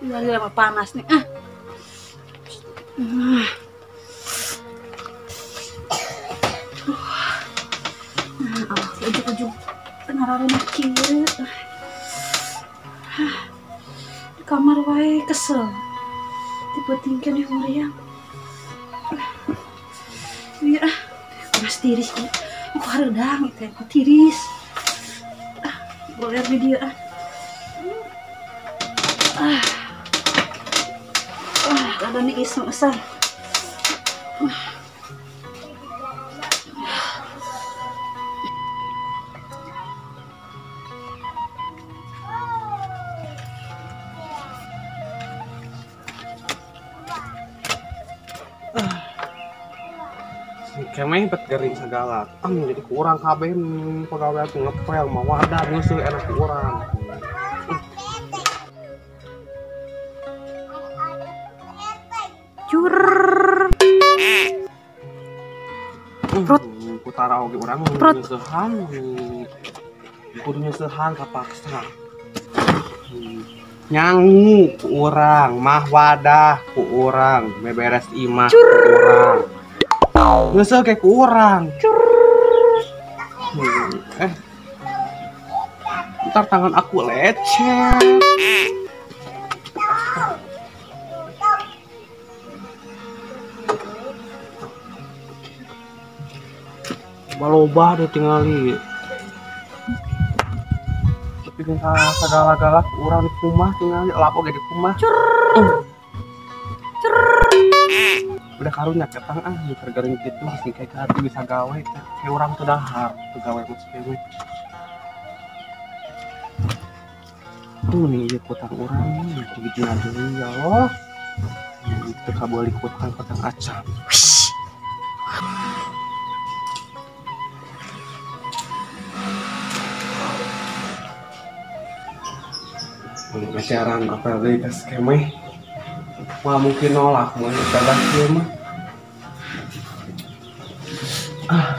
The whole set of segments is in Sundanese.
Lagi lama panas nih. Ah. Nah, awas ujug-ujug ngarareunak kieu. Di kamar wae kesel. Tipe tingken nih muriang. Iya, mas tiris ieu. Aku hareudang itu aku tiris. Ah, goler di dieu ah. Ah. Ah, ada nih iseng-iseng. Kemeh bet gering segala. Jadi kurang kabeh pegawai tuh ngepel mau wadah ngeuseul enak kurang. Cur. Prot. Putara oge urang nyeusehan. Kudu nyeusehan kapaksa. Nyangu ku urang, mah wadah ku urang, beberes imah ku urang. Ngesel kayak kurang. Ntar tangan aku lecet. Baloba deh tingali. Tapi kan segala-gala kurang di kumah tingali, lapo ge di kumah. Udah karunya ketang ah garing gitu masih kayak hati bisa gawe kayak orang tuh dahar tuh gawe maksudnya tuh nih iya kutang orang gitu deui ya Allah itu kaboli kutang kutang acan. Pacaran apa deui ka skemeh. Wah mungkin nolak mun ibadah kieu mah. Ah.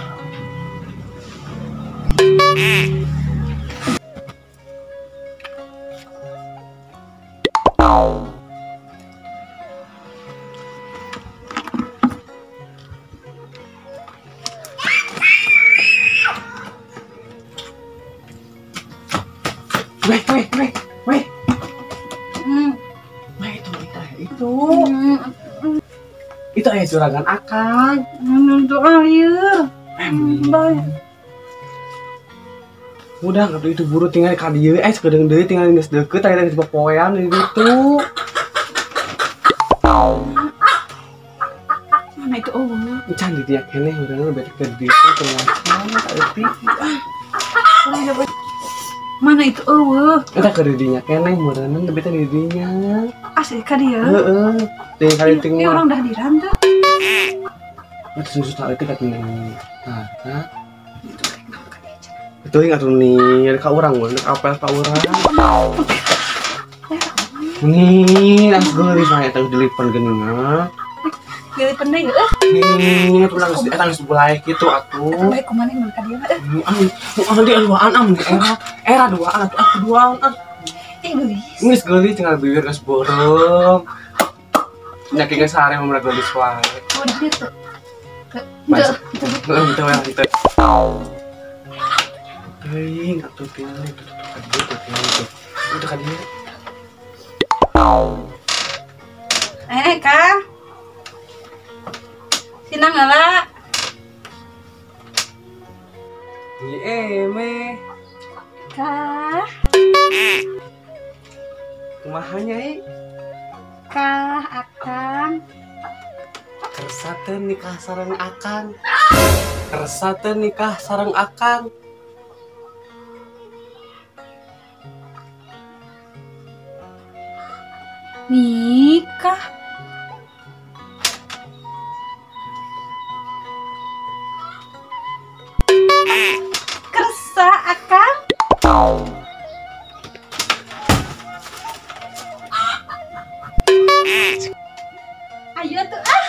Weh, weh, weh, weh. Itu ayah juragan akang. Untuk air. Udah nggak itu buru tinggal ka dieu sakedeung deui tinggal geus deukeut aya geus popoean di ditu. Mana itu oh. Can di dieu keneh urang bete ke ditu tengah eutik. Mana itu eueuh? Eta ke didinya keneh meureunna bete di didinya. Asli ka dieu. Heeh. Teh kali ting mah. Orang dah diram teh. Itu susah eutik atuh nih. Tah, tah. Itu ingat tuh nih, ka urang mun apel ka urang. Nih, langsung geulis mah eta dilipen geuning mah. Dilipen deui heuh. Nih, atuh langsung eta geus bulaeh kitu atuh. Bae kumaha mun ka dieu mah. Ah, dia duaan am era. Era duaan atuh aku duaan ah. Ih geulis. Geus geulis tinggal bibir geus beureum. Nya kieu geus sare mun geulis wae. Oh, di dieu tuh. Henteu, henteu we henteu. Teuing atuh tinggal itu tuh ka dieu tuh tinggal itu. Itu ka dieu. Kang. Sinang heula. Nyi eme. Kah. Kumaha nyai? Kah akang. Kersa teu nikah sareng akang. Kersa teu nikah sareng akang. Nikah. Kersa akang. Ayo tuh ah.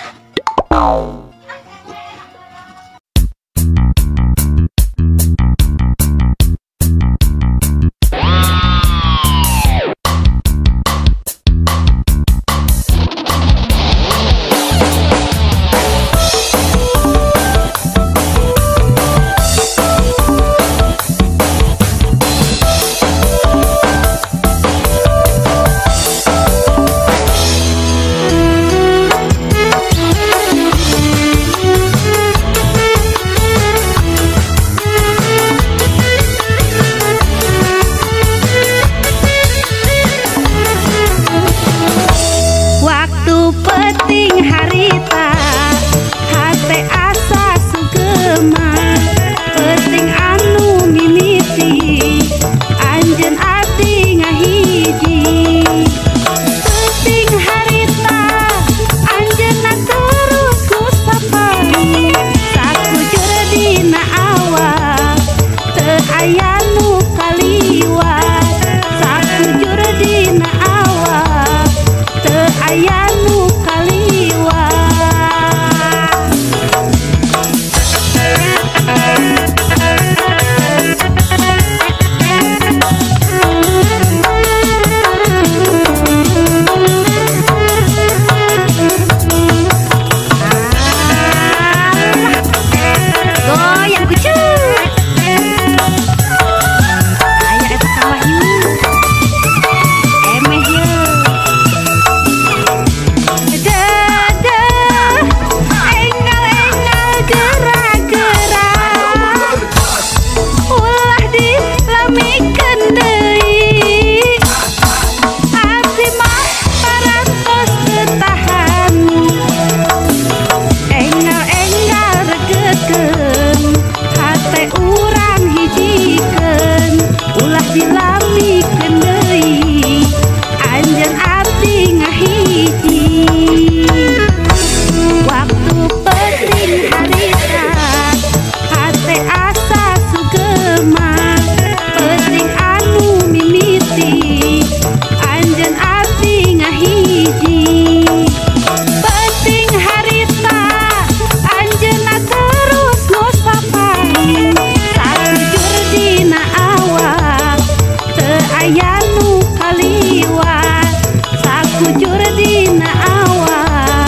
aya nu kaliwat sakujur dina awak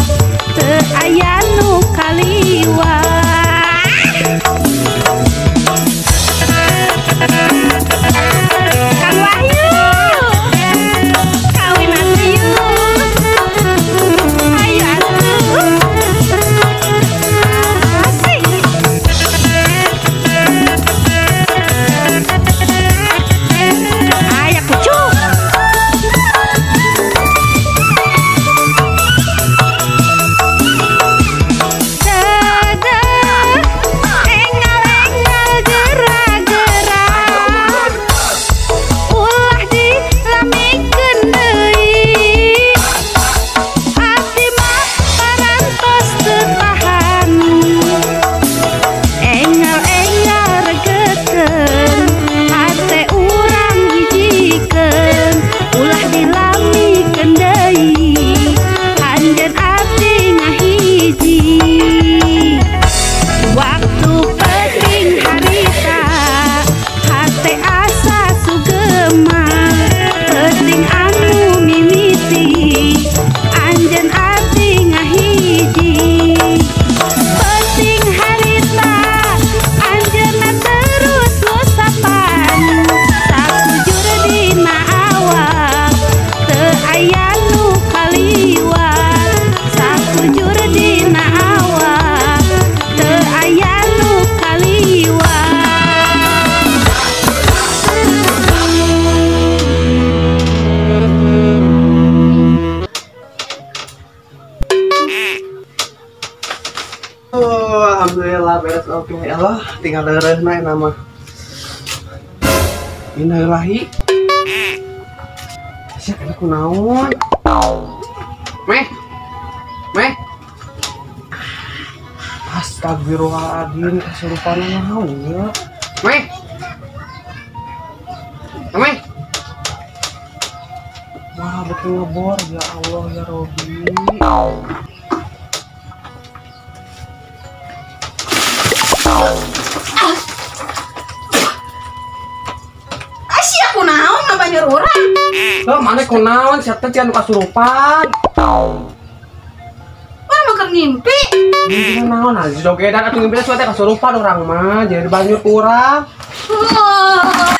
teu aya nu kaliwat. Kang Wahyu kawin atuh yuk, ayo atuh asik. Ayo kucuk. Dadah engal-engal gerak-gerak ulah dilamikeun deui abdi mah parantos teu tahan engal-engal regekeun hate urang hijikeun ulah dilamikeun deui anjeun abdi ngahiji. Waktu penting harita hate asa sugema penting anu mimiti anjeun abdi ngahiji. Penting harita anjeunna terus ngusapan sakujur dina awak teu aya nu kaliwat sakujur dina awak teu aya nu kaliwat. Oh, alhamdulillah beres oke. Ya Allah, tinggal leureuhna eta mah. Innalillahi. Sia kana kunaon? Meh. Meh. Astagfirullahaladzim, kasurupan naon ieu? Meh. Meh. Wah, beuki ngebor ya Allah ya Robi. Asia kunaon ngabanjur urang? Heuh, maneh kunaon sia teh anu kasurupan? Urang mah keur ngimpi. Ngimpi naon ah jogedan atuh ngimpi teh kasurupan urang mah jadi banjur ku urang. Heuh.